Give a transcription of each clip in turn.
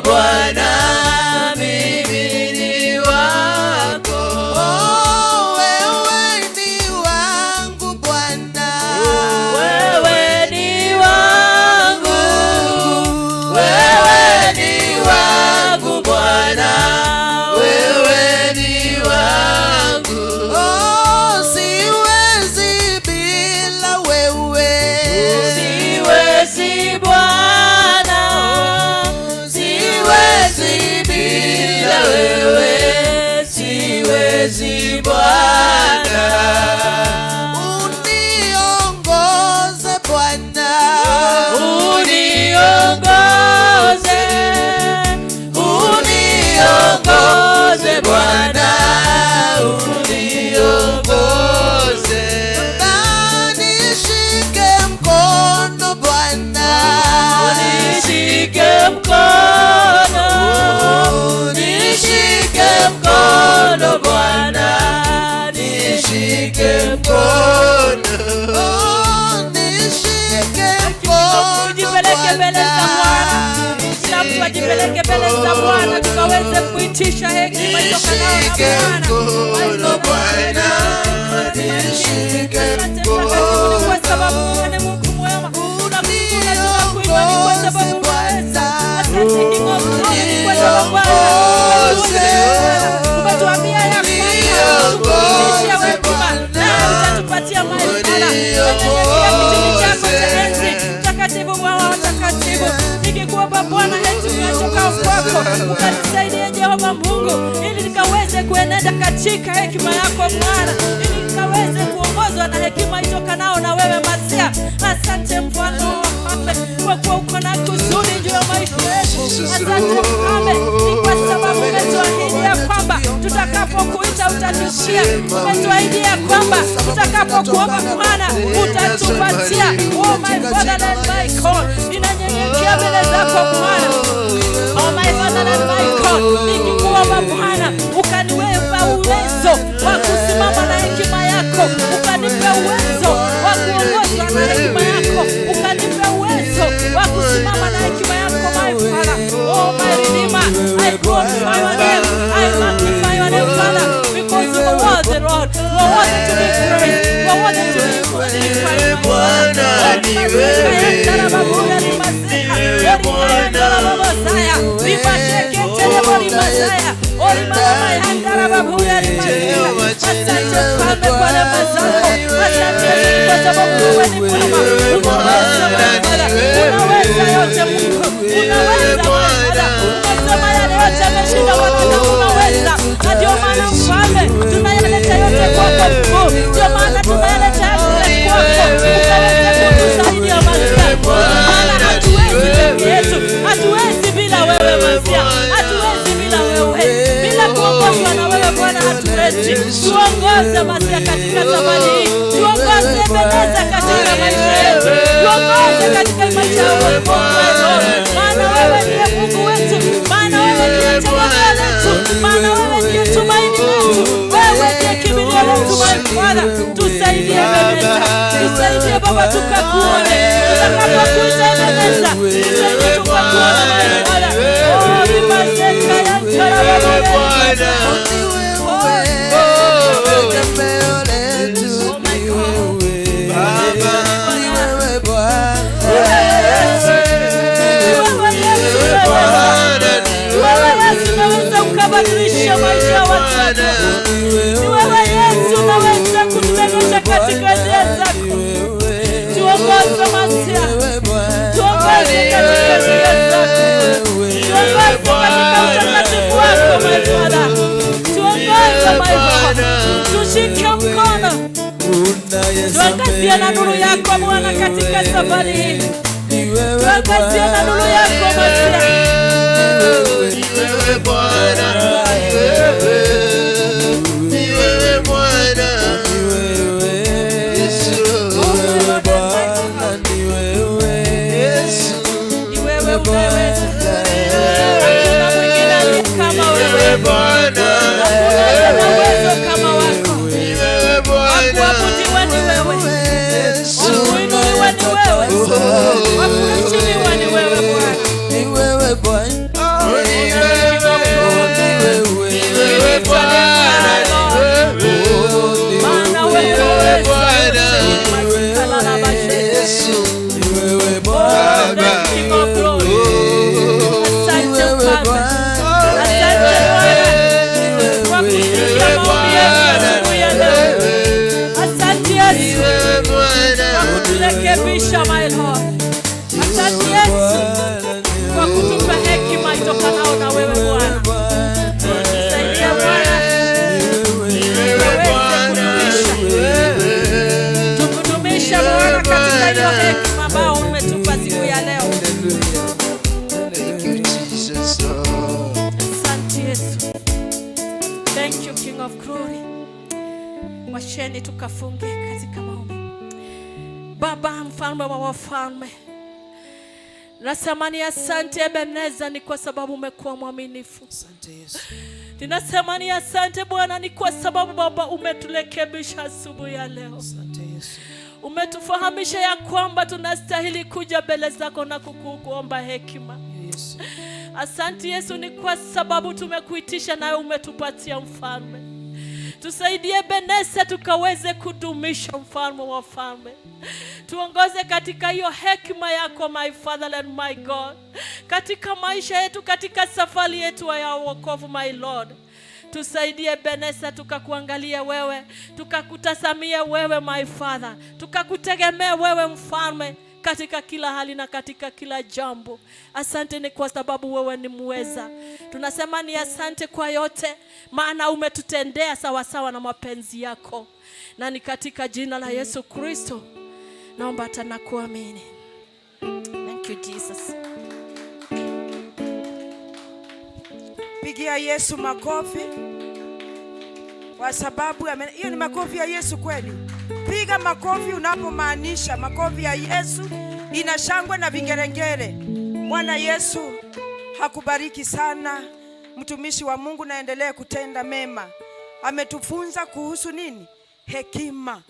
Bwana, mimi ni wako. Oh, wewe ni wangu Bwana. Wewe ni wangu, wewe ni wangu Bwana, wewe ni wangu. Oh, siwezi bila wewe. Siwezi Bwana, siwezi bila wewe, siwezi Bwana. Uniongoze Bwana. Uniongoze, uniongoze Bwana, uniongoze. Nishike mkono Bwana. Unishike mkono, nishike mkono Bwana, nishike mkono. Oh, nishike mkono. Tujipeleke mbele za Bwana. Kila mtu ajipeleke mbele za Bwana tukaweze kuitisha hekima itokanayo na Nishike Bwana. mkono Bwana, nishike Asante Mtakatifu, ni kwa sababu wewe ni Mungu mwema. Tunakushukuru na tunakuinua ni kwa sababu unaweza. Asante King of Glory, ni kwa sababu Bwana umetuambia ya kwamba tukuitishe hekima na utatupatia maarifa. Tunanyenyekea kitini chako cha enzi, Mtakatifu Bwana wa watakatifu, nikikuomba Bwana hekima inatoka kwako, ukanisaidie Jehova Mungu, ili nikaweze kuenenda katika hekima yako Bwana, ili nikaweze kuongozwa na hekima itokanao na wewe Masia. Asante Mfalme wa wafalme, kwa kuwa uko na kusudi juu ya maisha yetu. Asante Mfalme, ni kwa sababu umetuahidi ya kwamba tutakapokuita utatusikia. Umetuahidi ya kwamba tutakapokuomba Bwana utatupatia. Oh my Father and my God, ninanyenyekea mbele zako Bwana. Oh my Father and my God, nikikuomba Bwana ukaniweka uwezo wa kusimama na hekima yako, ukanipe uwezo wa kuongozwa na hekima yako, ukanipe uwezo wa kusimama na hekima yako, my Father. Oh my Redeemer, I glorify your name, I magnify your name, Father, because you are worthy, Lord. You are worthy to be praised. You are worthy to be magnified, my Bwana, ni wewe. Ni wewe Bwana. Asante Mfalme kwa rehema zako. Asante Yesu kwa sababu wewe ni mwema. Unaweza my Father. Unaweza yote Mungu. Unaweza my Father. Umesema yale yote yameshinda wanadamu unaweza. Na ndio maana Mfalme tunayaleta yote kwako Mungu. Ndio maana tunayaleta yote kwako. Ukaweze kutusaidia Masia. Maana hatuwezi peke yetu. Hatuwezi bila wewe Masia. Hatuwezi bila wewe. Bila kuongozwa na wewe Bwana hatuwezi. Tuongoze Masia katika safari hii. Tuongoze Ebeneza katika maisha yetu. Tuongoze katika maisha ya wokovu wetu. Maana wewe ndiye Mungu wetu. Maana wewe ndiye tegemeo letu. Maana wewe ndiye tumaini letu. Wewe ndiye kimbilio letu my Father. Tusaidie Ebeneza. Tusaidie Baba tukakuone. Tutakapokuita Ebeneza. Tusaidie tukakuone my Father. Oh, ribaseka ya Bwana. Tegemeo letu Oh my ni God. wewe. Baba. Ni wewe Bwana. Wewe Yesu unaweza. Wewe Yesu unaweza ukabadilisha maisha ya watu wako. Ni wewe Yesu unaweza kuturejesha katika njia zako. Tuongoze Masia. Tuongoze katika njia zako. Tuongoze katika utakatifu wako my Father. Tuongoze my Father. Tushike mkono. Tuangazie na nuru yako Bwana katika safari hii. Tuangazie na nuru yako Masia. Ni wewe Bwana, ni wewe, ni wewe Bwana, Yesu, Yesu, Ni wewe unayeweza. Hakuna mwingine aliye kama wewe wewe. Bwana, Hakuna aliye na uwezo kama wako. ni wewe Bwana, Wakuabudiwa ni wewe. Yesu, Wakuinuliwa ni wewe. Wakuheshimiwa ni wewe Bwana. Ni wewe Bwana. Twendeni tukafunge katika maombi. Baba mfalme wa wafalme, nasema ni asante Ebeneza, ni kwa sababu umekuwa mwaminifu. Asante Yesu. Ninasema ni asante Bwana, ni kwa sababu Baba umeturekebisha asubuhi ya leo. Asante Yesu. Umetufahamisha ya kwamba tunastahili kuja mbele zako na kukuomba hekima. Yesu. Asante Yesu, ni kwa sababu tumekuitisha nawe umetupatia mfalme. Tusaidie Ebeneza tukaweze kudumisha mfalme wa wafalme. Tuongoze katika hiyo hekima yako, my Father and my God, katika maisha yetu, katika safari yetu ya wokovu, my Lord. Tusaidie Ebeneza tukakuangalia wewe, tukakutazamia wewe my Father, tukakutegemea wewe mfalme katika kila hali na katika kila jambo. Asante ni kwa sababu wewe ni muweza. Tunasema ni asante kwa yote, maana umetutendea sawasawa na mapenzi yako, na ni katika jina la Yesu Kristo naomba hata na kuamini. Thank you, Jesus. Pigia Yesu makofi kwa sababu hiyo ni makofi ya Yesu kweli. Piga makofi unapomaanisha makofi ya Yesu ina shangwe na vigelegele. Bwana Yesu hakubariki sana mtumishi wa Mungu, naendelee kutenda mema. Ametufunza kuhusu nini? Hekima.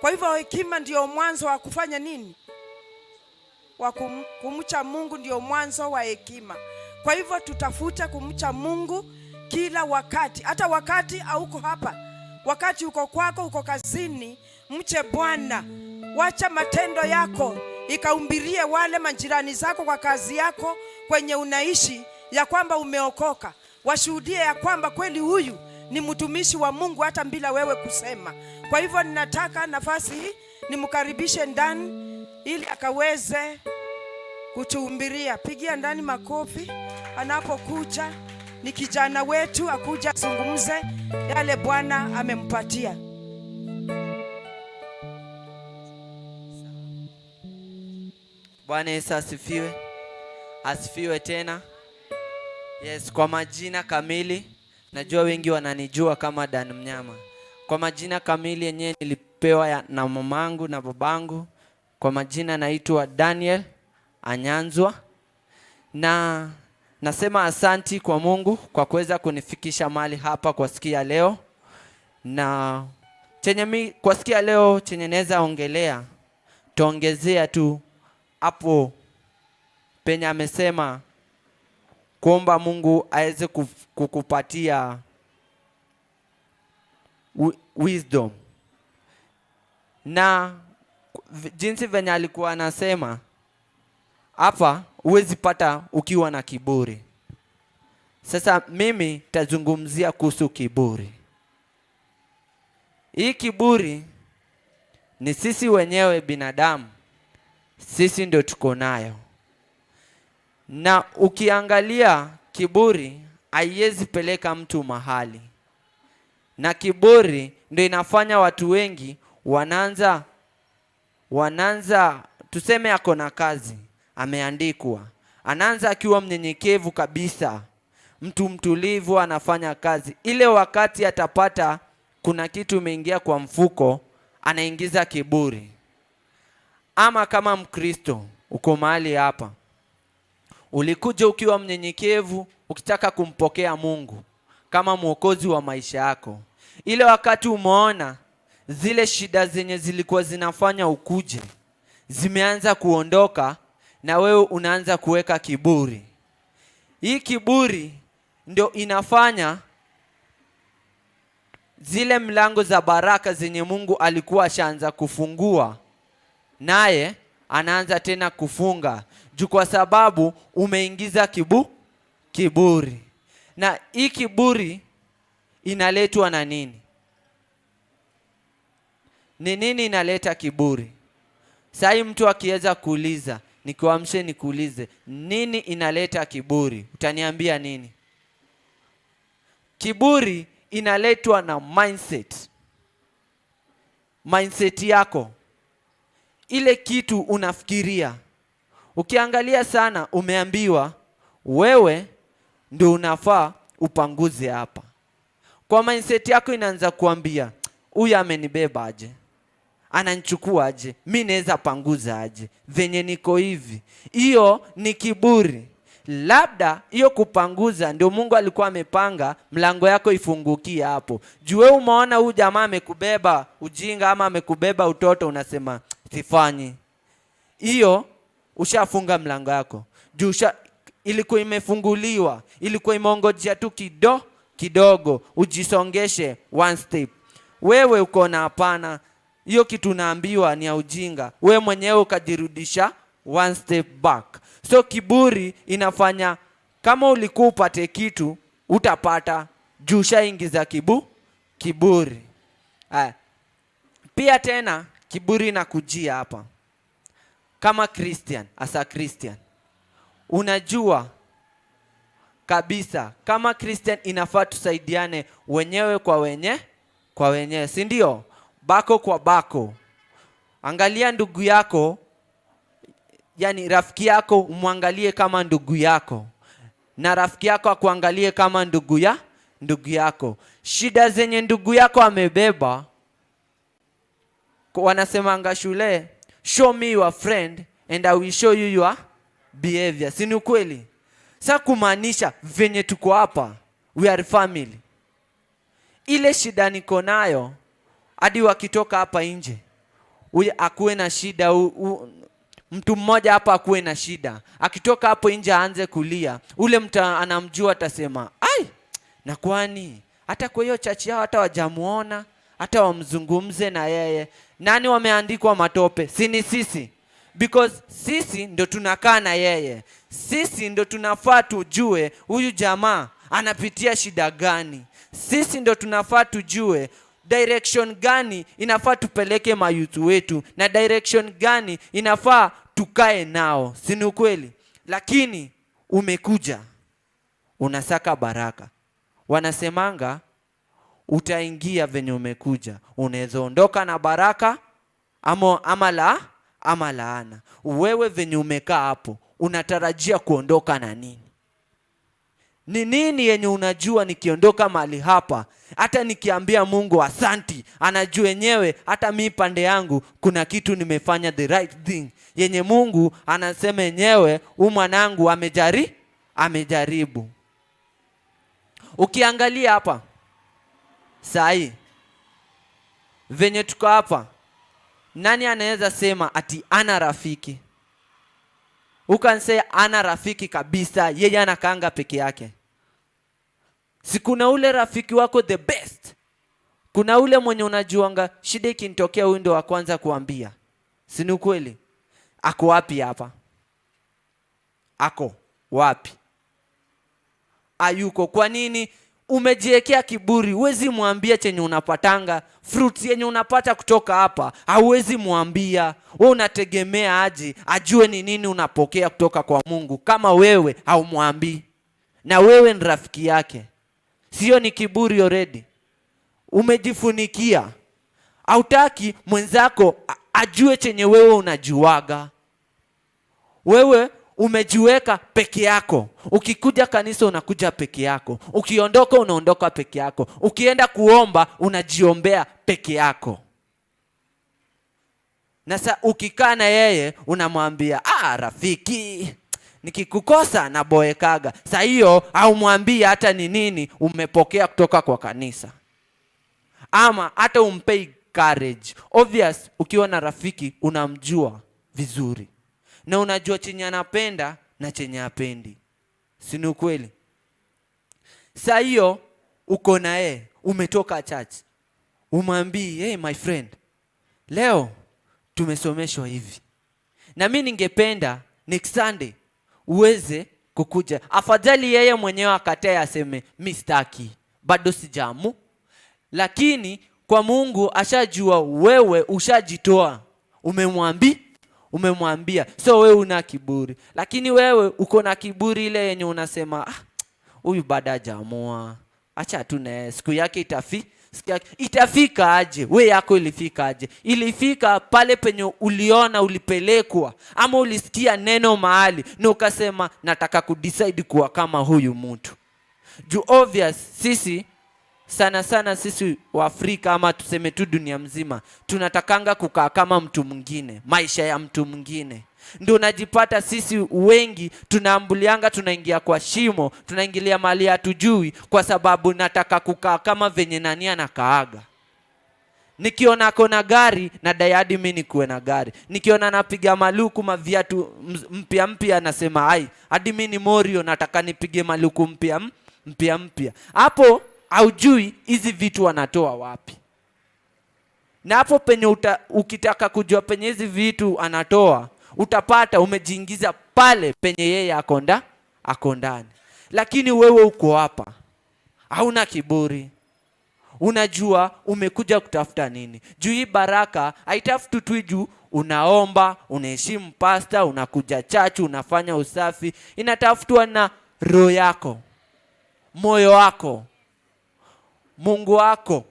Kwa hivyo hekima ndio mwanzo wa kufanya nini? Wa kumcha Mungu ndio mwanzo wa hekima. Kwa hivyo tutafute kumcha Mungu kila wakati, hata wakati hauko hapa, wakati uko kwako, uko kazini, mche Bwana. Wacha matendo yako ikaumbirie wale majirani zako kwa kazi yako kwenye unaishi ya kwamba umeokoka. Washuhudie ya kwamba kweli huyu ni mtumishi wa Mungu hata bila wewe kusema. Kwa hivyo ninataka nafasi hii nimkaribishe ndani ili akaweze kutuhumbiria. Pigia ndani makofi anapokuja. Ni kijana wetu, akuja azungumze yale Bwana amempatia. Bwana Yesu asifiwe. Asifiwe tena. Yes, kwa majina kamili najua wengi wananijua kama Dan Mnyama. Kwa majina kamili yenyewe nilipewa na mamangu na babangu. Kwa majina naitwa Daniel Anyanzwa. Na nasema asanti kwa Mungu kwa kuweza kunifikisha mahali hapa kwa siku ya leo. Na chenye mi, kwa siku ya leo chenye naweza ongelea, tuongezea tu hapo penye amesema kuomba Mungu aweze kukupatia wisdom. Na jinsi venye alikuwa anasema hapa, huwezi pata ukiwa na kiburi. Sasa mimi tazungumzia kuhusu kiburi. Hii kiburi ni sisi wenyewe binadamu, sisi ndio tuko nayo. Na ukiangalia kiburi haiwezi peleka mtu mahali. Na kiburi ndio inafanya watu wengi wanaanza tuseme ako na kazi, ameandikwa. Anaanza akiwa mnyenyekevu kabisa, mtu mtulivu, anafanya kazi. Ile wakati atapata kuna kitu imeingia kwa mfuko, anaingiza kiburi. Ama kama Mkristo uko mahali hapa, ulikuja ukiwa mnyenyekevu ukitaka kumpokea Mungu kama mwokozi wa maisha yako. Ile wakati umeona zile shida zenye zilikuwa zinafanya ukuje zimeanza kuondoka, na wewe unaanza kuweka kiburi. Hii kiburi ndio inafanya zile mlango za baraka zenye Mungu alikuwa ashaanza kufungua, naye anaanza tena kufunga juu kwa sababu umeingiza kiburi. Na hii kiburi inaletwa na nini? Ni nini inaleta kiburi? Sai mtu akiweza kuuliza, nikuamshe nikuulize, nini inaleta kiburi? Utaniambia nini? Kiburi inaletwa na mindset. Mindset yako. Ile kitu unafikiria. Ukiangalia sana umeambiwa wewe ndio unafaa upanguze hapa. Kwa mindset yako inaanza kuambia Huyu amenibeba aje? Ananichukua aje? Mi naweza panguza aje venye niko hivi? Hiyo ni kiburi. Labda hiyo kupanguza ndio Mungu alikuwa amepanga mlango yako ifungukie hapo. Juu wewe umeona huyu jamaa amekubeba ujinga ama amekubeba utoto, unasema sifanyi. Hiyo ushafunga mlango yako. Juu ilikuwa imefunguliwa, ilikuwa imeongojea tu kidogo ujisongeshe one step. Wewe uko na hapana, hiyo kitu unaambiwa ni ya ujinga, wewe mwenyewe ukajirudisha one step back. So kiburi inafanya kama ulikuwa upate kitu utapata, juu ushaingiza kiburi. Aya. Pia tena kiburi inakujia hapa kama Christian, as a Christian unajua kabisa kama Christian inafaa tusaidiane wenyewe kwa wenyewe, si ndio? Bako kwa bako. Angalia ndugu yako, yani rafiki yako umwangalie kama ndugu yako, na rafiki yako akuangalie kama ndugu yako. Shida zenye ndugu yako amebeba, wanasemanga shule, "Show me your friend and I will show you your behavior." Si ni ukweli? Sa kumaanisha venye tuko hapa, we are family. Ile shida niko nayo, hadi wakitoka hapa nje, huyu akuwe na shida, mtu mmoja hapa akuwe na shida, akitoka hapo nje aanze kulia, ule mtu anamjua atasema, "Ai, na kwani hata kwa hiyo church yao hata wajamuona, hata wamzungumze na yeye?" Nani wameandikwa matope? Si ni sisi? Because sisi ndo tunakaa na yeye, sisi ndo tunafaa tujue huyu jamaa anapitia shida gani. Sisi ndo tunafaa tujue direction gani inafaa tupeleke mayouth wetu na direction gani inafaa tukae nao, si ni ukweli? Lakini umekuja unasaka baraka, wanasemanga utaingia venye umekuja, unaweza ondoka na baraka ama laana. Wewe venye umekaa hapo unatarajia kuondoka na nini? Ni nini yenye unajua nikiondoka mahali hapa, hata nikiambia Mungu asanti, anajua yenyewe hata mi pande yangu kuna kitu nimefanya the right thing yenye Mungu anasema yenyewe huyu mwanangu amejaribu. Ukiangalia hapa sahi venye tuko hapa, nani anaweza sema ati ana rafiki? Who can say ana rafiki kabisa, yeye anakaanga peke yake? Si kuna ule rafiki wako the best? Kuna ule mwenye unajuanga shida ikinitokea huyu ndio wa kwanza kuambia, si ni ukweli? Ako wapi hapa? Ako wapi? Ayuko. Kwa nini? Umejiwekea kiburi, huwezi mwambia chenye unapatanga, fruits yenye unapata kutoka hapa, hauwezi mwambia. We unategemea aje ajue ni nini unapokea kutoka kwa Mungu kama wewe haumwambii, na wewe ni rafiki yake? Sio ni kiburi already? Umejifunikia, hautaki mwenzako ajue chenye wewe unajuaga. Wewe umejiweka peke yako. Ukikuja kanisa unakuja peke yako, ukiondoka unaondoka peke yako, ukienda kuomba unajiombea peke yako. Na sa ukikaa na yeye unamwambia, "Ah, rafiki, nikikukosa naboekaga." Sa hiyo haumwambii hata ni nini umepokea kutoka kwa kanisa, ama hata umpei courage. Obvious, ukiwa na rafiki unamjua vizuri na unajua chenye anapenda na chenye hapendi, si ni ukweli? Saa hiyo uko na yeye, umetoka church, umwambii, "Hey my friend, leo tumesomeshwa hivi na mi ningependa next Sunday uweze kukuja." Afadhali yeye mwenyewe akatae aseme, "Mi sitaki, bado sijamu," lakini kwa Mungu ashajua wewe ushajitoa, umemwambia, so wewe una kiburi. Lakini wewe uko na kiburi ile yenye unasema, "Ah, huyu bado hajaamua, acha tu naye, siku yake siku yake itafika." Aje? We yako ilifika aje? Ilifika pale penye uliona ulipelekwa ama ulisikia neno mahali na ukasema, "Nataka kudecide kuwa kama huyu mtu." Juu obvious sisi Sana sana sisi Waafrika ama tuseme tu dunia mzima, tunatakanga kukaa kama mtu mwingine, maisha ya mtu mwingine. Ndio unajipata sisi wengi tunaambulianga, tunaingia kwa shimo, tunaingilia mali hatujui, kwa sababu nataka kukaa kama venye nani anakaaga. Nikiona ako na gari nadai hadi mi nikuwe na gari. Nikiona napiga maluku maviatu mpya mpya, nasema ai, hadi mi ni morio, nataka nipige maluku mpya mpya mpya. Hapo haujui hizi vitu wanatoa wapi. Na hapo penye ukitaka kujua penye hizi vitu anatoa, utapata umejiingiza pale penye yeye ako ndani. Lakini wewe uko hapa, hauna kiburi. Unajua umekuja kutafuta nini. Juu hii baraka haitafuti tu juu unaomba, unaheshimu pasta, unakuja church, unafanya usafi. Inatafutwa na roho yako, moyo wako, Mungu wako.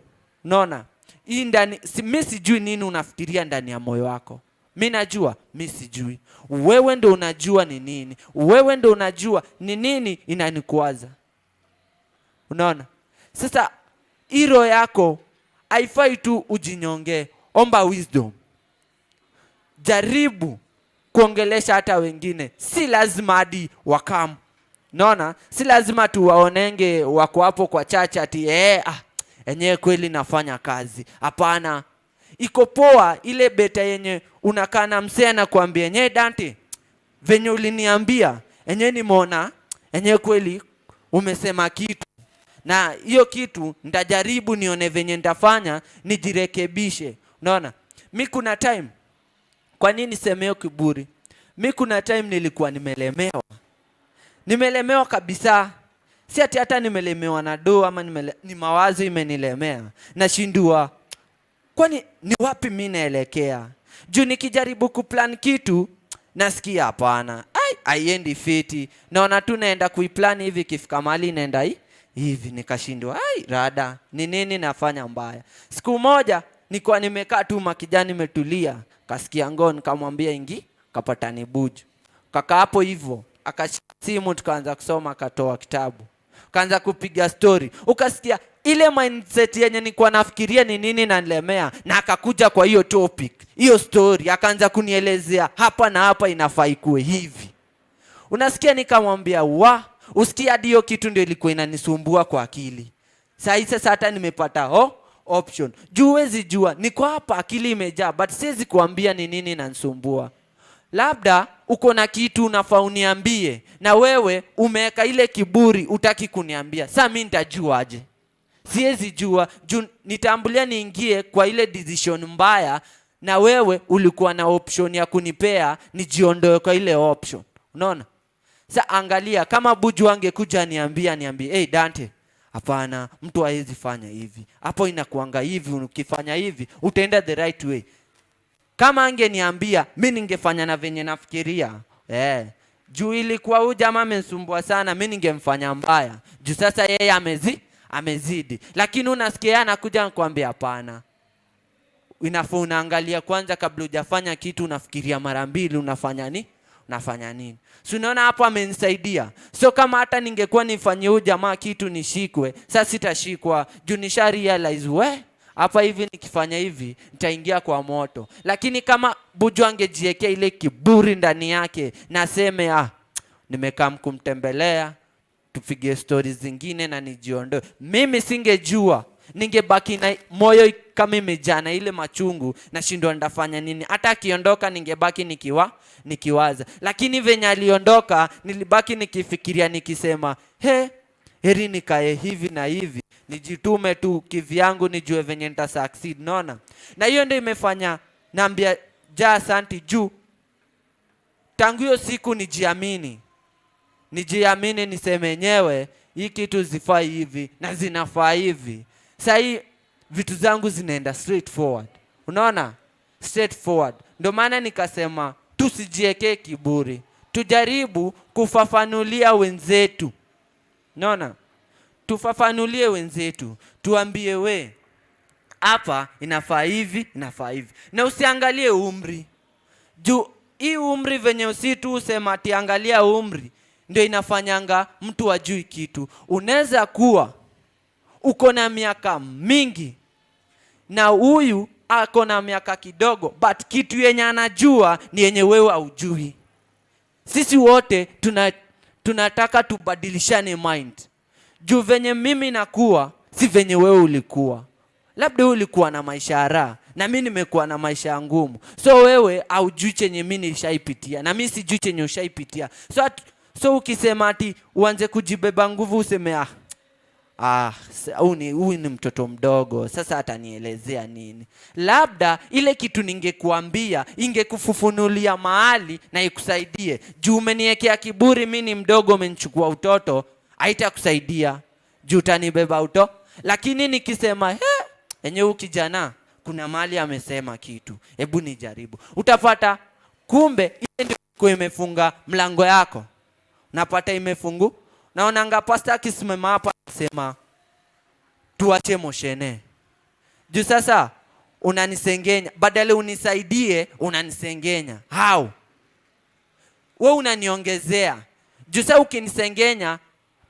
Unaona? Hii ndani, si, mi sijui nini unafikiria ndani ya moyo wako. Mi najua, mi sijui. Wewe ndo unajua ni nini. Wewe ndo unajua ni nini inanikwaza. Unaona? Sasa hii roho yako haifai tu ujinyonge. Omba wisdom. Jaribu kuongelesha hata wengine. Si lazima hadi wakamu. Unaona? Si lazima tu waonenge wako hapo kwa church ati enyewe kweli nafanya kazi. Hapana. Iko poa ile beta yenye unakaa na msee anakuambia enyewe Dante, venye uliniambia enyewe nimeona enyewe kweli umesema kitu, na hiyo kitu nitajaribu nione venye nitafanya nijirekebishe. Unaona? Mi kuna time, kwa nini niseme kiburi? Mi kuna time nilikuwa nimelemewa. Nimelemewa kabisa. Si ati hata nimelemewa na do ama ni mawazo imenilemea. Nashindwa kwani ni wapi mi naelekea? Juu nikijaribu kuplan kitu nasikia hapana, ai, haiendi fiti. Naona tu naenda kuiplan hivi, ikifika mahali naenda hivi, nikashindwa, ai, rada ni nini nafanya mbaya? Siku moja nilikuwa nimekaa tu makijani nimetulia, kasikia ngoo, nikamwambia ingi, kapata ni Buju. Kaka hapo hivyo, akashika simu tukaanza kusoma, akatoa kitabu. Kaanza kupiga story. Ukasikia ile mindset yenye nilikuwa nafikiria ni nini nanilemea, na akakuja kwa hiyo topic, hiyo story, akaanza kunielezea hapa na hapa inafaa ikuwe hivi. Unasikia nikamwambia wa, usikia hadi hiyo kitu ndio ilikuwa inanisumbua kwa akili. Sahi sasa hata nimepata option. Juu huwezi jua, niko hapa akili imejaa, but siwezi kuambia ni nini inanisumbua. Labda uko na kitu unafaa uniambie, na wewe umeweka ile kiburi utaki kuniambia. Sasa mimi nitajuaje? Siwezi jua, juu nitambulia niingie kwa ile decision mbaya, na wewe ulikuwa na option ya kunipea nijiondoe kwa ile option. Unaona? Sasa angalia, kama Buju angekuja niambie, hey Dante, hapana, mtu hawezi fanya hivi. Hapo inakuanga hivi, ukifanya hivi utaenda the right way. Kama angeniambia, mi ningefanya na venye nafikiria. Juu ilikuwa huyu jamaa amenisumbua sana, mi ningemfanya mbaya. Juu sasa yeye amezidi. Lakini unasikia yeye anakuja anakuambia hapana. Inafaa unaangalia kwanza kabla hujafanya kitu, unafikiria mara mbili unafanya ni? Unafanya nini? Si unaona hapo amenisaidia. So kama hata ningekuwa nifanyie huyu jamaa kitu nishikwe, sasa sitashikwa juu nisha realize we hapa hivi nikifanya hivi nitaingia kwa moto. Lakini kama Buju angejiwekea ile kiburi ndani yake na aseme nimekaa kumtembelea tupige stories zingine na nijiondoe, mimi singejua, ningebaki na moyo kama imejaa na ile machungu, nashindwa nitafanya nini. Hata akiondoka ningebaki nikiwaza. Lakini venye aliondoka nilibaki nikifikiria nikisema, he, heri nikae hivi na hivi, nijitume tu kivyangu, nijue venye nita succeed. Unaona? Na hiyo ndio imefanya naambia ja asanti, juu tangu hiyo siku nijiamini. Nijiamini niseme enyewe hii kitu zifai hivi na zinafaa hivi. Sahii vitu zangu zinaenda straight forward. Unaona? Straight forward. Ndio maana nikasema tusijiekee kiburi. Tujaribu kufafanulia wenzetu. Unaona? Tufafanulie wenzetu. Tuambie we hapa inafaa hivi, inafaa hivi. Na usiangalie umri. Juu hii umri venye usitu usema ati angalia umri ndio inafanyanga mtu ajui kitu. Unaweza kuwa Uko na miaka mingi na huyu ako na miaka kidogo, but kitu yenye anajua ni yenye wewe haujui. Sisi wote tunataka tubadilishane mind juu venye mimi nakuwa si venye wewe ulikuwa. Labda wewe ulikuwa na maisha ya raha na mi nimekuwa na maisha ya ngumu, so wewe haujui chenye mi nishaipitia na mi sijui chenye ushaipitia. So ukisema ati uanze kujibeba nguvu useme, "Ah, huyu ni mtoto mdogo, sasa atanielezea nini?" Labda ile kitu ningekuambia ingekufufunulia mahali na ikusaidie. Juu umeniekea kiburi, mi ni mdogo, umenichukua utoto, haitakusaidia juu utanibeba uto. Lakini nikisema, "He, enye huyu kijana kuna mahali amesema kitu, hebu nijaribu," utapata kumbe ile ndio ilikuwa imefunga mlango yako. Napata imefungu. Naonanga pasta akisimama hapa anasema tuache moshene, juu sasa unanisengenya, badala unisaidie unanisengenya. How? We unaniongezea. Juu sasa ukinisengenya,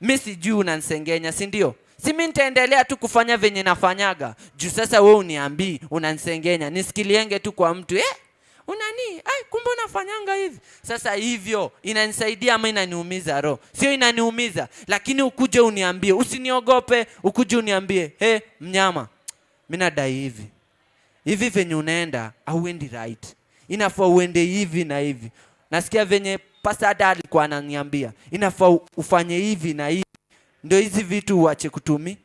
mi sijui unanisengenya, si ndio? Si mi nitaendelea tu kufanya venye nafanyaga, juu sasa we uniambii unanisengenya, nisikilienge tu kwa mtu, eh, unani, ai, kumbe unafanyanga hivi. Sasa hivyo inanisaidia ama inaniumiza roho? Sio inaniumiza, lakini ukuje uniambie, usiniogope, ukuje uniambie, "He, mnyama, mi nadai hivi hivi, venye unaenda auendi right, inafaa uende hivi na hivi." Nasikia venye pasta hata alikuwa ananiambia inafaa ufanye hivi na hivi ndio hizi vitu uache kutumi.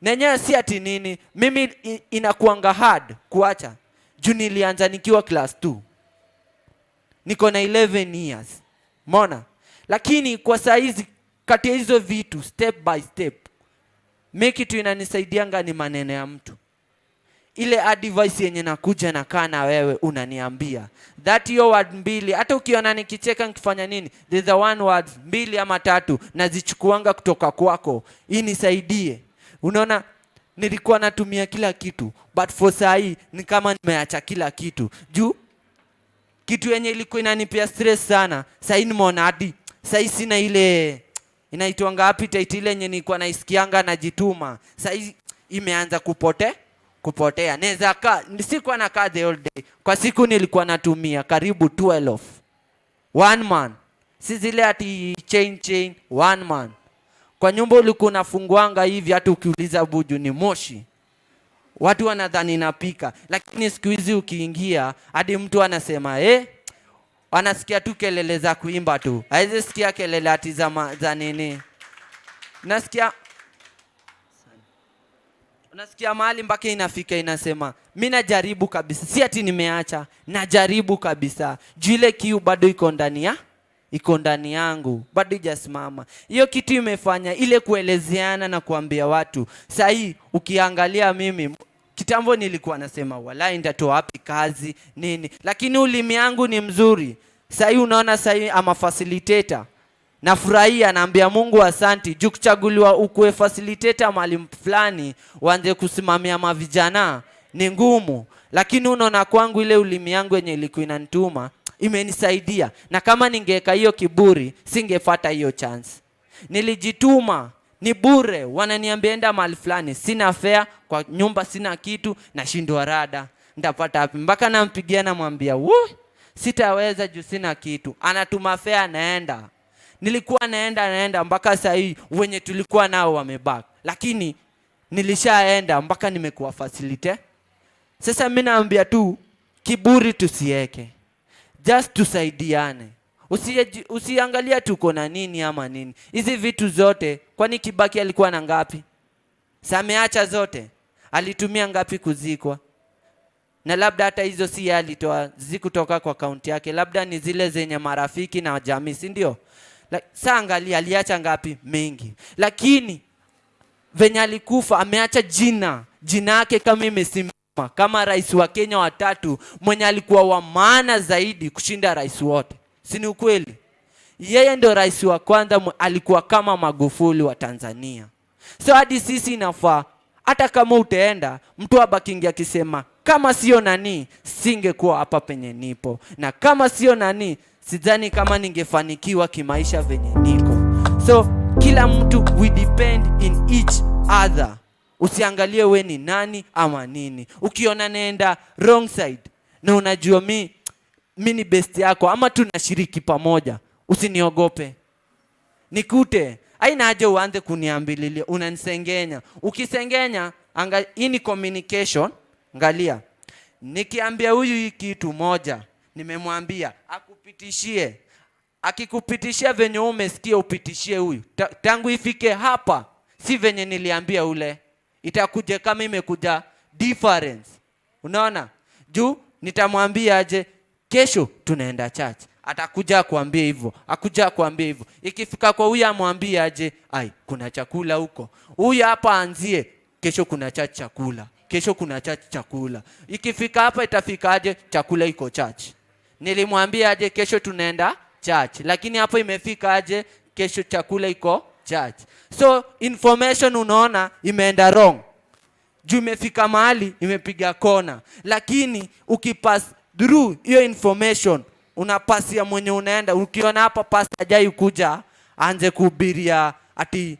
Nenyewe si ati nini, mimi inakuanga hard kuacha juu nilianza nikiwa class 2, niko na 11 years mona. Lakini kwa saa hizi, kati ya hizo vitu, step by step, mi kitu inanisaidianga ni maneno ya mtu, ile advice yenye nakuja nakaa na wewe unaniambia that hiyo word mbili, hata ukiona nikicheka nikifanya nini, there's a one word mbili ama tatu nazichukuanga kutoka kwako inisaidie. Unaona, nilikuwa natumia kila kitu, but for saa hii ni kama nimeacha kila kitu juu kitu yenye ilikuwa inanipea stress sana, sahii nimeona hadi sahii sina ile inaitwanga appetite, ile yenye nilikuwa naisikianga najituma, sahii imeanza kupotea. Naweza kaa, sikuwa nakaa the whole day. Kwa siku nilikuwa natumia karibu 12 one man, si zile ati chain chain, one man. Kwa nyumba ulikuwa unafunguanga hivi, hata ukiuliza Buju ni moshi, watu wanadhani napika, lakini siku hizi ukiingia hadi mtu anasema, eh, anasikia tu kelele za kuimba tu, hawezi sikia kelele ati za nini. Nasikia unasikia mahali mpaka inafika inasema mi najaribu kabisa, si ati nimeacha, najaribu kabisa juu ile kiu bado iko ndani yangu, bado ijasimama. Hiyo kitu imefanya ile kuelezeana na kuambia watu. Sahii ukiangalia mimi, kitambo nilikuwa nasema, "Walai, nitatoa wapi kazi nini?" Lakini ulimi yangu ni mzuri. Sahii unaona, sahii ama facilitator, nafurahia, naambia Mungu asanti juu kuchaguliwa ukuwe facilitator mahali fulani, uanze kusimamia mavijana ni ngumu, lakini unaona kwangu ile ulimi yangu yenye ilikuwa inanituma imenisaidia, na kama ningeweka hiyo kiburi singefata hiyo chance. Nilijituma ni bure, wananiambia enda mahali fulani, sina fare kwa nyumba, sina kitu, nashindwa rada ntapata wapi, mpaka nampigia namwambia, "Wuh, sitaweza juu sina kitu." Anatuma fare, naenda. Nilikuwa naenda naenda mpaka sahii wenye tulikuwa nao wamebaki, lakini nilishaenda mpaka nimekuwa facilitator. Sasa mi naambia tu kiburi tusieke, just tusaidiane. Usiangalia tuko na nini ama nini, hizi vitu zote. Kwani Kibaki alikuwa na ngapi? Sa ameacha zote, alitumia ngapi kuzikwa? Na labda hata hizo si yeye alitoa, zikutoka kwa kaunti yake, labda ni zile zenye marafiki na jamii, si ndio? Sa angalia aliacha ngapi? Mingi, lakini venye alikufa ameacha jina, jina yake kama imesimama kama rais wa Kenya watatu mwenye alikuwa wa maana zaidi kushinda rais wote, si ni ukweli? Yeye ndio rais wa kwanza alikuwa kama Magufuli wa Tanzania. So hadi sisi inafaa, hata kama utaenda, mtu abakingi akisema, "Kama sio nani singekuwa hapa penye nipo, na kama sio nani sidhani kama ningefanikiwa kimaisha venye niko." So kila mtu, we depend in each other. Usiangalie we ni nani ama nini. Ukiona naenda wrong side na unajua mi ni best yako ama tunashiriki pamoja, usiniogope, nikute. Haina haja uanze kuniambililia unanisengenya. Ukisengenya, hii ni communication. Angalia, nikiambia huyu hii kitu moja, nimemwambia akupitishie. Akikupitishia venye umesikia, upitishie huyu. Tangu ifike hapa, si venye niliambia ule, itakuja kama imekuja difference. Unaona? Juu nitamwambia aje, kesho tunaenda church, atakuja akuambie hivyo, akuja akuambie hivyo. Ikifika kwa huyu amwambie aje, ai, kuna chakula huko. Huyu hapa anzie, kesho kuna church chakula, kesho kuna church chakula. Ikifika hapa itafika aje, chakula iko church. Nilimwambia aje, kesho tunaenda church, lakini hapo imefika aje, kesho chakula iko church. So information unaona imeenda wrong juu imefika mahali imepiga kona, lakini ukipass through hiyo information, unapasia mwenye unaenda. Ukiona hapa pastor hajai kuja aanze kuhubiria ati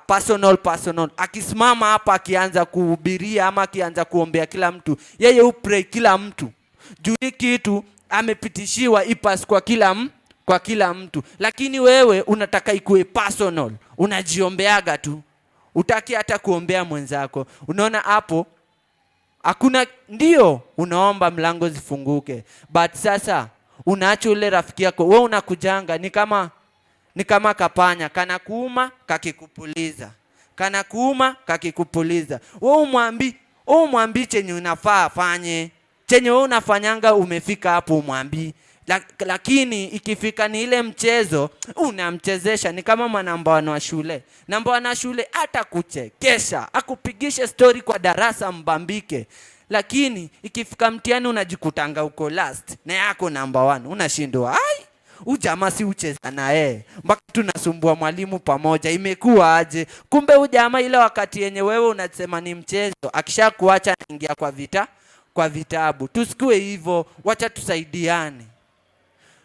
personal personal, akisimama hapa akianza kuhubiria ama akianza kuombea kila mtu, yeye upray kila mtu juu hii kitu amepitishiwa ipass kwa kila mtu, lakini wewe unataka ikuwe personal, unajiombeaga tu, utaki hata kuombea mwenzako. Unaona hapo hakuna, ndio unaomba mlango zifunguke, but sasa unaacha ule rafiki yako, we unakujanga ni kama kapanya kana kuuma kakikupuliza, kana kuuma kakikupuliza. We umwambi chenye unafaa afanye, chenye we unafanyanga, umefika hapo umwambi. Lakini ikifika ni ile mchezo unamchezesha, ni kama manamba wa shule. Namba wa shule hata kuchekesha, akupigishe story kwa darasa mbambike, lakini ikifika mtihani unajikutanga uko last na yako namba one, unashindwa, ai, huyu jamaa si ucheza na yeye mpaka tunasumbua mwalimu pamoja, imekuwa aje? Kumbe huyu jamaa ile wakati yenye wewe unasema ni mchezo, akishakuacha anaingia kwa vitabu. Tusikue hivyo, wacha tusaidiane,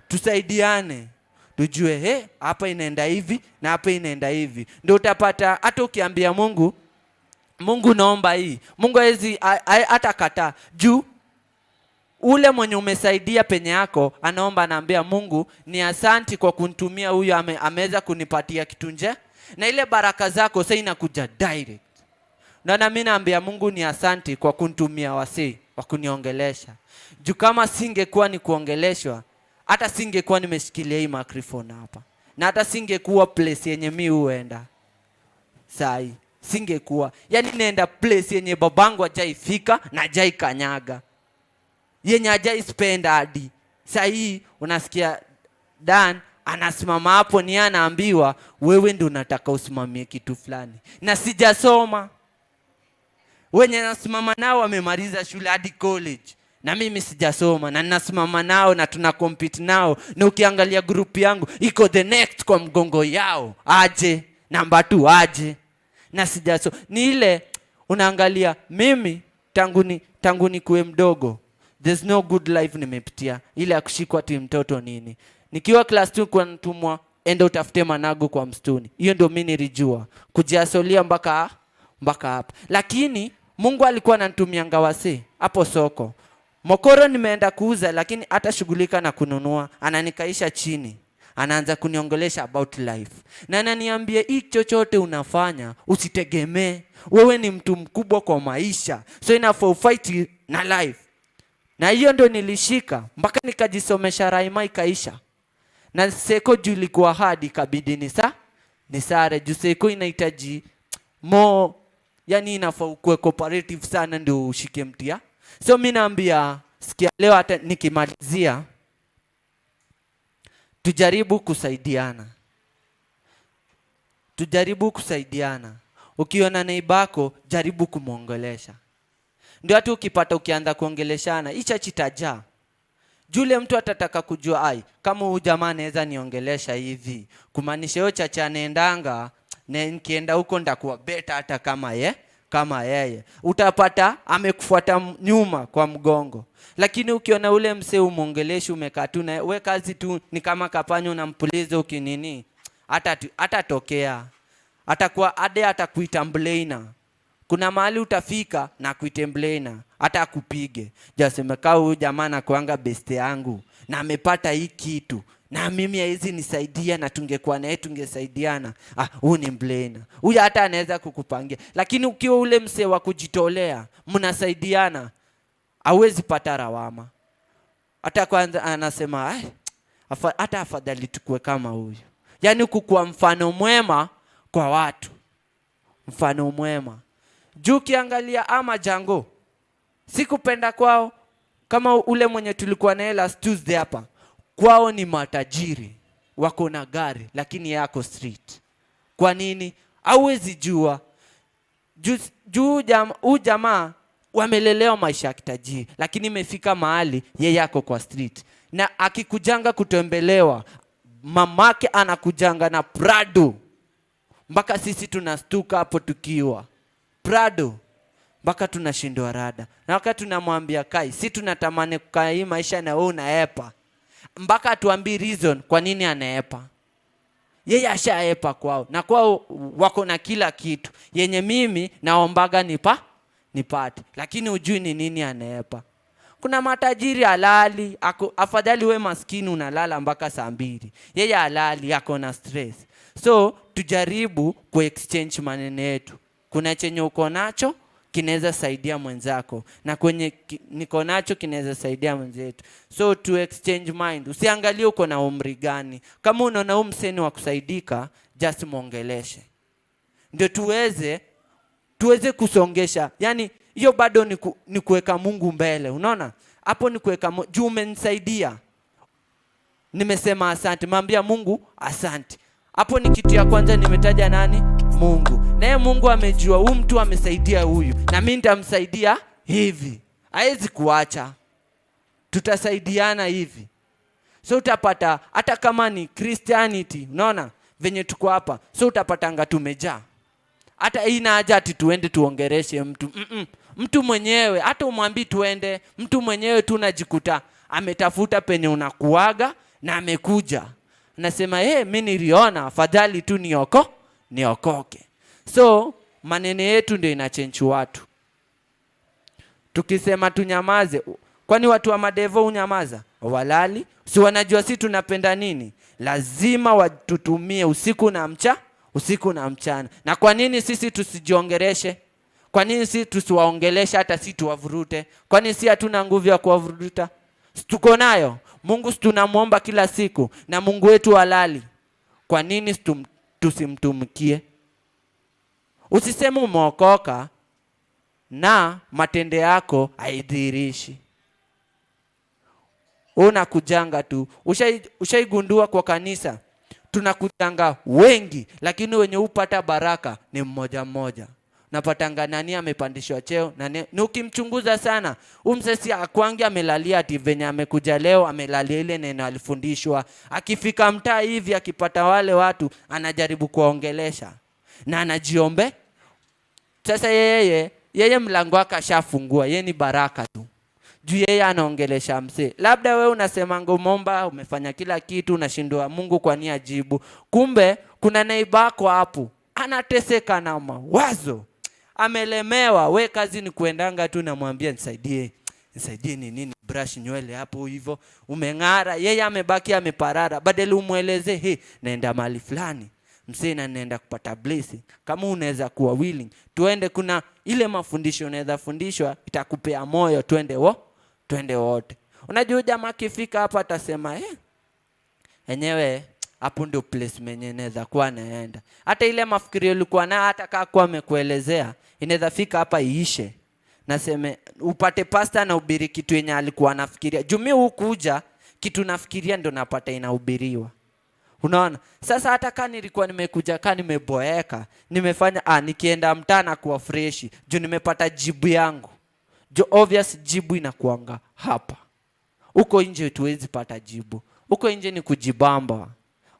tusaidiane tujue he, hapa inaenda hivi na hapa inaenda hivi, ndio utapata. Hata ukiambia Mungu, "Mungu, naomba hii," Mungu hawezi hata kataa, juu ule mwenye umesaidia penye yako anaomba, anaambia Mungu ni asanti kwa kunitumia huyu, ameweza kunipatia kitu nje, na ile baraka zako sasa inakuja direct. Naona mimi naambia Mungu ni asanti kwa kunitumia wasee wa kuniongelesha, juu kama singekuwa ni kuongeleshwa, hata singekuwa nimeshikilia hii microphone hapa, na hata singekuwa place yenye mi huenda sai, singekuwa yani naenda place yenye babangu hajaifika na hajai kanyaga, yenye hajai spend hadi sahii. Unasikia Dan anasimama hapo, ni anaambiwa wewe ndio unataka usimamie kitu fulani, na sijasoma. Wenye nasimama nao wamemaliza shule hadi college, na mimi sijasoma na ninasimama nao na tuna compete nao, na ukiangalia group yangu iko the next kwa mgongo yao, aje namba 2 aje, na sijaso. Ni ile unaangalia mimi tangu nikuwe mdogo, there's no good life nimepitia, ile ya kushikwa ti mtoto nini. Nikiwa class 2 kwa natumwa, "Enda utafute managu kwa msituni." Hiyo ndio mimi nilijua kujiasolia mpaka hapa, lakini Mungu alikuwa ananitumianga wasee hapo soko. Mokoro nimeenda kuuza, lakini hata shughulika na kununua, ananikaisha chini, anaanza kuniongelesha about life na ananiambia, "Hii chochote unafanya usitegemee, wewe ni mtu mkubwa kwa maisha, so inafaa ufight na life." Na hiyo ndio nilishika mpaka nikajisomesha raima ikaisha. Na seko juu ilikuwa hard, ikabidi ni sare juu seko inahitaji more, yani inafaa ukuwe cooperative sana ndio ushike mtia. So mi naambia, sikia leo, hata nikimalizia, tujaribu kusaidiana, tujaribu kusaidiana. Ukiona neibako, jaribu kumwongelesha, ndio hata ukipata ukianza kuongeleshana, hii church itajaa. Jule mtu atataka kujua, ai, kama huyu jamaa anaweza niongelesha hivi, kumaanisha hiyo church anaendanga na nikienda huko ndakuwa better hata kama yeye. Utapata amekufuata nyuma kwa mgongo. Lakini ukiona ule msee umwongeleshi, umekaa tu na we, kazi tu ni kama kapanya unampuliza ukinini, hata hatatokea, atakuwa ade atakuita mblana. Kuna mahali utafika na kuitembleina hata akupige. Jaseme kaa huyu jamaa nakuanga beste yangu na amepata hii kitu na mimi haizi nisaidia, na tungekuwa naye tungesaidiana. Ah, huyu ni mblena huyu, hata anaweza kukupangia. Lakini ukiwa ule msee wa kujitolea, mnasaidiana, hauwezi pata rawama. Hata kwanza anasema, "Ai, hata afadhali tukue kama huyu." Yaani kukuwa mfano mwema kwa watu, mfano mwema. Juu ukiangalia ama jango, sikupenda kwao, kama ule mwenye tulikuwa naye last Tuesday hapa, kwao ni matajiri, wako na gari, lakini yako street. Kwa nini? Hauwezi jua. Juu huu jamaa wamelelewa maisha ya kitajiri, lakini imefika mahali yeye ako kwa street, na akikujanga kutembelewa, mamake anakujanga na Prado, mpaka sisi tunastuka hapo tukiwa Prado, mpaka tunashindwa rada. Na wakati tunamwambia kai, si tunatamani kukaa hii maisha na wewe unaepa, mpaka atuambii reason kwa nini anaepa. Yeye ashaepa kwao, na kwao wako na kila kitu yenye mimi naombaga nipate, lakini hujui ni nini anaepa. Kuna matajiri halali ako, afadhali we maskini unalala mpaka saa 2, yeye halali, ako na stress. So tujaribu kuexchange maneno yetu. Kuna chenye uko nacho kinaweza saidia mwenzako, na kwenye niko nacho kinaweza saidia mwenzetu. So to exchange mind, usiangalie uko na umri gani. Kama unaona huu mseni wa kusaidika, just mwongeleshe, ndio tuweze kusongesha. Yani hiyo bado ni kuweka Mungu mbele. Unaona hapo ni kuweka juu umenisaidia, nimesema asante, mwambia Mungu asante. Hapo ni kitu ya kwanza nimetaja nani? Mungu. Naye Mungu amejua huyu mtu amesaidia huyu, na mimi nitamsaidia hivi, hawezi kuacha, tutasaidiana hivi. So utapata hata kama ni Christianity, unaona venye tuko hapa, so utapatanga tumejaa. Hata ina haja ati tuende tuongereshe mtu. Mtu mwenyewe hata umwambii tuende, mtu mwenyewe tu unajikuta ametafuta penye unakuaga na amekuja, nasema hey, mi niliona afadhali tu niokoke. So maneno yetu ndio inachange watu. Tukisema tunyamaze, kwani watu wa madevo unyamaza? Walali? Si wanajua si tunapenda nini? Lazima watutumie usiku na mchana. Na kwa nini sisi tusijiongereshe? Kwa nini sisi tusiwaongeleshe hata si tuwavurute? Kwani si hatuna nguvu ya kuwavuruta? Si tuko nayo? Mungu si tunamuomba kila siku, na Mungu wetu halali. Kwa nini tusimtumikie? Usiseme umeokoka na matendo yako haidhihirishi. Unakujanga tu. Ushaigundua kwa kanisa tunakujanga wengi, lakini wenye upata baraka ni mmoja mmoja. Napatanga nani amepandishwa cheo nani, ni ukimchunguza sana umsesi akwangi amelalia ati venye amekuja leo amelalia ile neno alifundishwa. Akifika mtaa hivi akipata wale watu anajaribu kuwaongelesha na anajiombe. Sasa yeye mlango wake ashafungua, yeye ni baraka tu. Juu yeye anaongelesha msee. Labda we unasemanga umeomba, umefanya kila kitu, unashindwa Mungu kwa nini ajibu. Kumbe kuna neighbor yako hapo anateseka na mawazo, amelemewa. We kazi ni kuendanga tu namwambia nisaidie, nisaidie ni nini, brush nywele hapo hivyo, umeng'ara. Yeye amebaki ameparara, badala umweleze he, naenda mahali fulani msee na naenda kupata blessing. Kama unaweza kuwa willing, tuende. Kuna ile mafundisho unaweza fundishwa itakupea moyo, twende wote. Unajua jamaa akifika hapa atasema enyewe hapo ndio place menye naweza kuwa naenda. Hata ile mafikirio ulikuwa nayo, hata kama kuwa amekuelezea, inaweza fika hapa iishe. Naseme upate pastor na ubiri kitu yenye alikuwa anafikiria. Juu mimi hukuja kitu nafikiria ndio napata inahubiriwa. Unaona? Sasa hata kama nilikuwa nimekuja kama nimeboeka, nimefanya nikienda mtaa na kuwa fresh, juu nimepata jibu yangu. Juu obvious jibu inakuanga hapa. Huko nje tuwezi pata jibu. Huko nje ni kujibamba.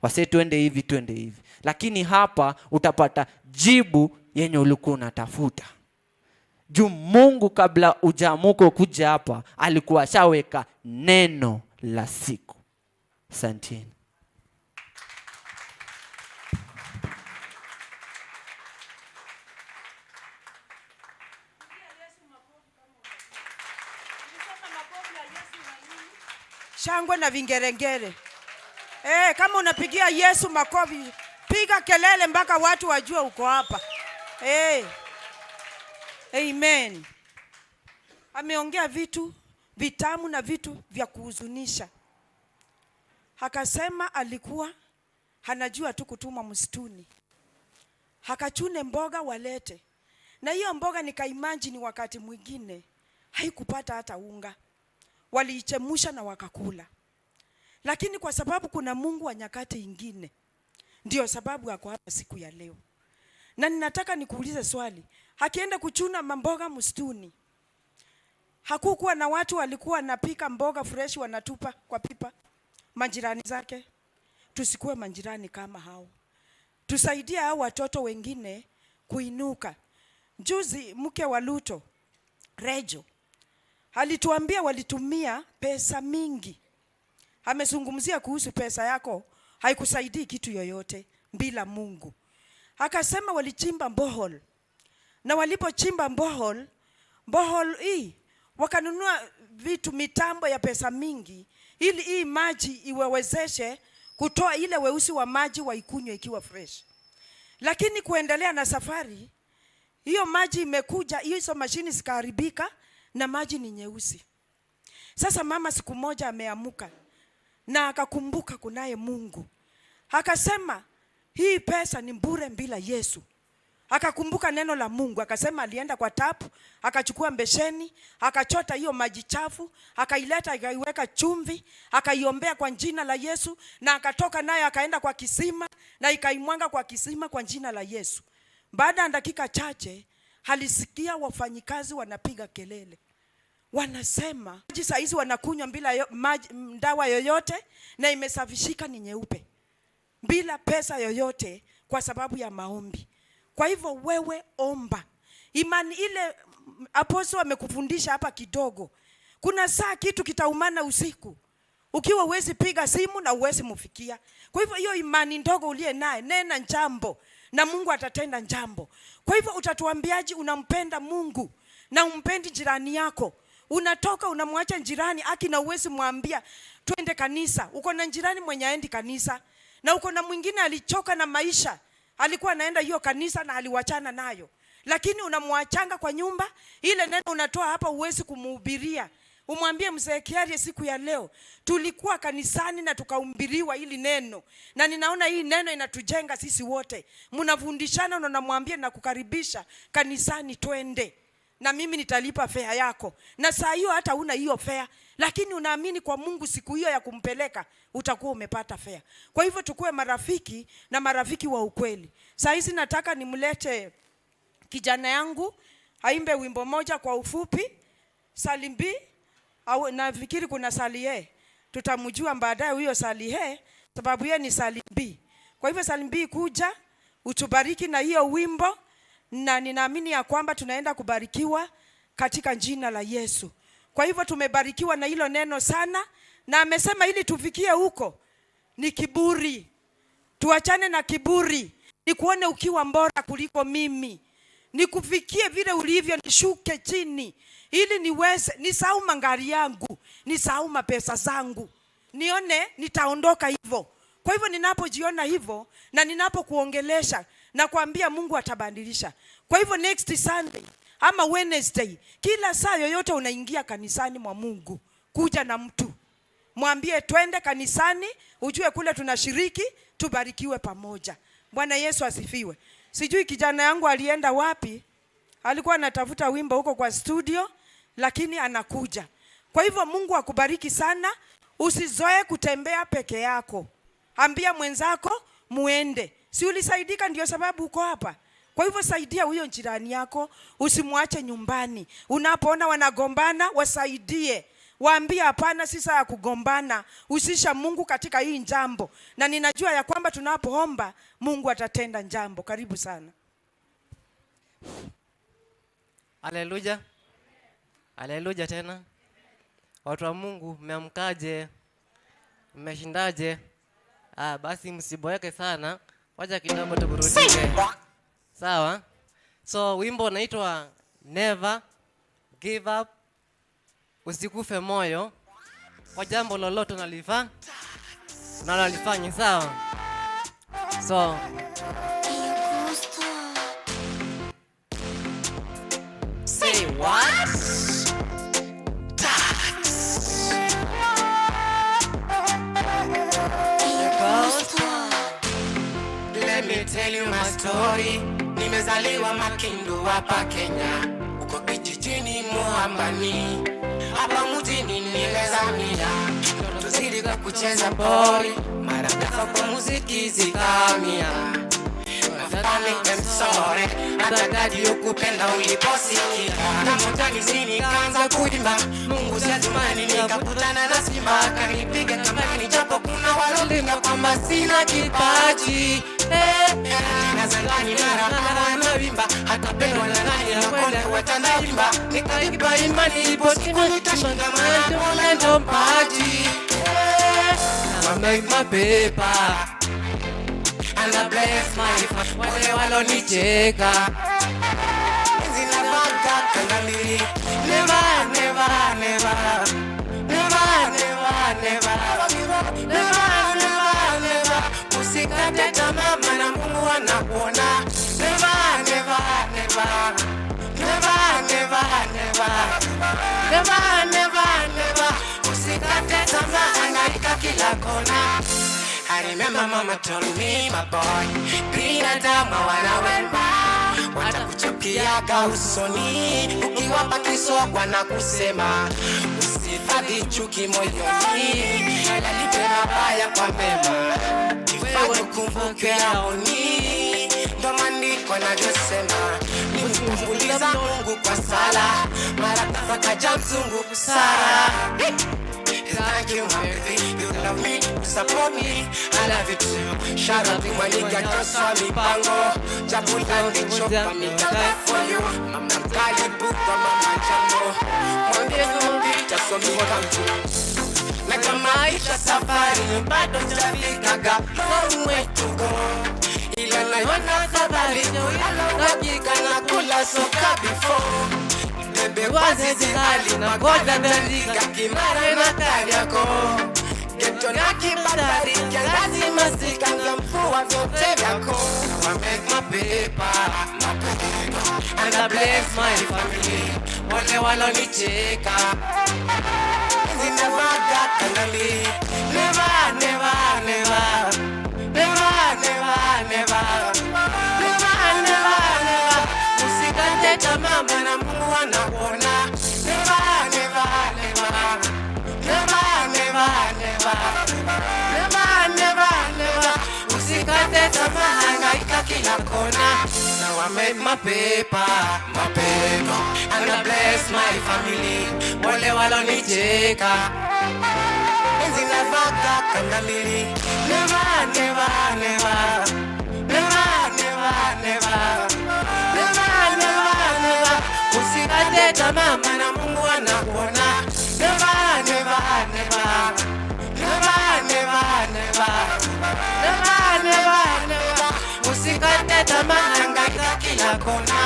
Wase twende hivi, twende hivi. Lakini hapa utapata jibu yenye ulikuwa unatafuta. Juu Mungu kabla hujaamuka kuja hapa alikuwa ashaweka neno la siku. Asanteni. Shangwe na vingerengere. Kama unapigia Yesu makofi, piga kelele mpaka watu wajue uko hapa. Amen. Ameongea vitu vitamu na vitu vya kuhuzunisha. Akasema alikuwa anajua tu kutuma msituni, akachune mboga walete, na hiyo mboga nikaimagine wakati mwingine haikupata hata unga, waliichemusha na wakakula. Lakini kwa sababu kuna Mungu wa nyakati ingine, ndio sababu ako hapa siku ya leo. Na ninataka nikuulize swali, akienda kuchuna mamboga msituni, hakukuwa na watu walikuwa wanapika mboga fresh wanatupa kwa pipa? Majirani zake. Tusikuwe majirani kama hao, tusaidie hao watoto wengine kuinuka. Juzi mke wa Luto Rejo alituambia walitumia pesa mingi. Amezungumzia kuhusu pesa yako haikusaidii kitu yoyote bila Mungu. Akasema walichimba borehole, na walipochimba borehole hii wakanunua vitu, mitambo ya pesa mingi, ili hii maji iwawezeshe kutoa ile weusi wa maji waikunywe ikiwa fresh. Lakini kuendelea na safari hiyo, maji imekuja, hizo mashini zikaharibika na maji ni nyeusi. Sasa mama siku moja ameamuka na akakumbuka kunaye Mungu. Akasema hii pesa ni bure bila Yesu. Akakumbuka neno la Mungu, akasema alienda kwa tapu, akachukua mbesheni, akachota hiyo maji chafu, akaileta, akaiweka chumvi, akaiombea kwa jina la Yesu, na akatoka nayo akaenda kwa kisima na ikaimwanga kwa kisima kwa jina la Yesu. Baada ya dakika chache alisikia wafanyikazi wanapiga kelele, wanasema maji saa hizi wanakunywa bila maji, dawa yoyote, na imesafishika ni nyeupe, bila pesa yoyote, kwa sababu ya maombi. Kwa hivyo wewe omba. Imani ile apostle amekufundisha hapa kidogo. Kuna saa kitu kitaumana usiku, ukiwa huwezi piga simu na huwezi mfikia. Kwa hivyo hiyo imani ndogo uliye naye, nena jambo na Mungu atatenda jambo. Kwa hivyo utatuambiaje unampenda Mungu na umpendi jirani yako? Unatoka unamwacha jirani aki na huwezi mwambia twende kanisa. Uko na jirani mwenye aendi kanisa, na uko na mwingine alichoka na maisha, alikuwa anaenda hiyo kanisa na aliwachana nayo, lakini unamwachanga kwa nyumba ile. Neno unatoa hapa huwezi kumhubiria. Umwambie mzee Kiarie, siku ya leo tulikuwa kanisani na tukahubiriwa hili neno, na ninaona hii neno inatujenga sisi wote. Mnafundishana na unamwambia na kukaribisha kanisani, twende na mimi nitalipa fare yako. Na saa hiyo hata huna hiyo fare, lakini unaamini kwa Mungu siku hiyo ya kumpeleka utakuwa umepata fare. Kwa hivyo tukue marafiki na marafiki wa ukweli. Saa hizi nataka nimlete kijana yangu aimbe wimbo moja kwa ufupi, Salimbi, au nafikiri kuna Salie, tutamjua baadaye huyo Salie, sababu yeye ni Salimbi. Kwa hivyo Salimbi, kuja utubariki na hiyo wimbo, na ninaamini ya kwamba tunaenda kubarikiwa katika jina la Yesu. Kwa hivyo tumebarikiwa na hilo neno sana, na amesema ili tufikie huko ni kiburi. Tuachane na kiburi, nikuone ukiwa mbora kuliko mimi, nikufikie vile ulivyo, nishuke chini ili niweze nisahau magari yangu, nisahau mapesa zangu, nione nitaondoka hivyo. Kwa hivyo ninapojiona hivyo na ninapokuongelesha na kuambia Mungu atabadilisha. Kwa hivyo next Sunday ama Wednesday, kila saa yoyote unaingia kanisani mwa Mungu, kuja na mtu mwambie twende kanisani, ujue kule tunashiriki, tubarikiwe pamoja. Bwana Yesu asifiwe. Sijui kijana yangu alienda wapi, alikuwa anatafuta wimbo huko kwa studio, lakini anakuja. Kwa hivyo Mungu akubariki sana. Usizoe kutembea peke yako, ambia mwenzako muende. Si ulisaidika? Ndio sababu uko hapa. Kwa hivyo saidia huyo jirani yako, usimwache nyumbani. Unapoona wanagombana, wasaidie. Waambie hapana, si saa ya kugombana. Husisha Mungu katika hii jambo, na ninajua ya kwamba tunapoomba Mungu atatenda jambo. Karibu sana. Haleluya. Haleluya tena. Watu wa Mungu, mmeamkaje? Mmeshindaje? Basi msiboeke sana. Wacha kidogo tuburudike. Sawa? So wimbo unaitwa Never Give Up. Usikufe moyo. Kwa jambo lolote unalifanya na unalifanya sawa. So say what? Let me tell you my story. Nimezaliwa Makindu hapa Kenya, uko kijijini Muhambani, hapa mjini nilizamia, ndoto zilikuwa kucheza boli, mara ghafla kwa muziki zikamia. Nafani I'm sorry, hata dadi ukupenda uliposikia. Na motani nikaanza kuimba, Mungu siatumani, nikakutana na simba akanipiga kamani, japo kuna walopinga kwamba sina kipaji. Nazalani mara wanawimba, hata pendwa na nani na konde watandawimba. Nikaipa imani ipo siku nitashinda, maana Mola ndo mpaji. I make my paper And I bless my family. Wale walonicheka Zinavaka kanda mbili. Never, never, never. Never, never, never. Never, never, never. Usikate tamaa maana Mungu anakuona. Never, never, never. Never, never, never. Never, never, never. Usikate tamaa, hangaika kila kona. I remember mama told me, my boy, binadamu hawana wema, watakuchukiaga usoni, ukiwapa kisogo na kusema, usihifadhi chuki moyoni, yalipe mabaya kwa mema, jifanye ukumbuke yaoni, ndo maandiko yanavyosema, nilimtanguliza Mungu kwa sala, mara ghafla kaja mzungu Sara. Thank you, my baby. You love me, you support me. I love you too. Shout out to my nigga Joshua Mipango. Chakula ndicho pa mitaka for you. Mama mkali buka mama jambo. Mwambie kupita so mi come to. Na kama maisha safari bado sijafikaga long way to go. Ila naiona afadhali kulala uhakika na kula soka before. Bebe wazizi hali na ngoja ndalika kimara na Kariakoo. Geto na Kibatari, kiangazi masika na mvua vyote vyako. I make my paper, my paper, and I bless my family. Wale walonicheka zinavaga kanda mbili. Never, never, never. Never, never, never. Never, never, never. Usikate tamaa maana Mungu anakuona. Never, never, never. Never, never, never. Never, never, never. Usikate tamaa, hangaika kila kona. Now I make my paper, my paper, and I bless my family. Wale walonicheka zinavaka kanda mbili. Never, never, never. Never, never, never. Never, never, never. Usikate tamaa maana Mungu anakuona. Never, never, never. Never, never, never. Never, never, never. Usikate tamaa, hangaika kila kona.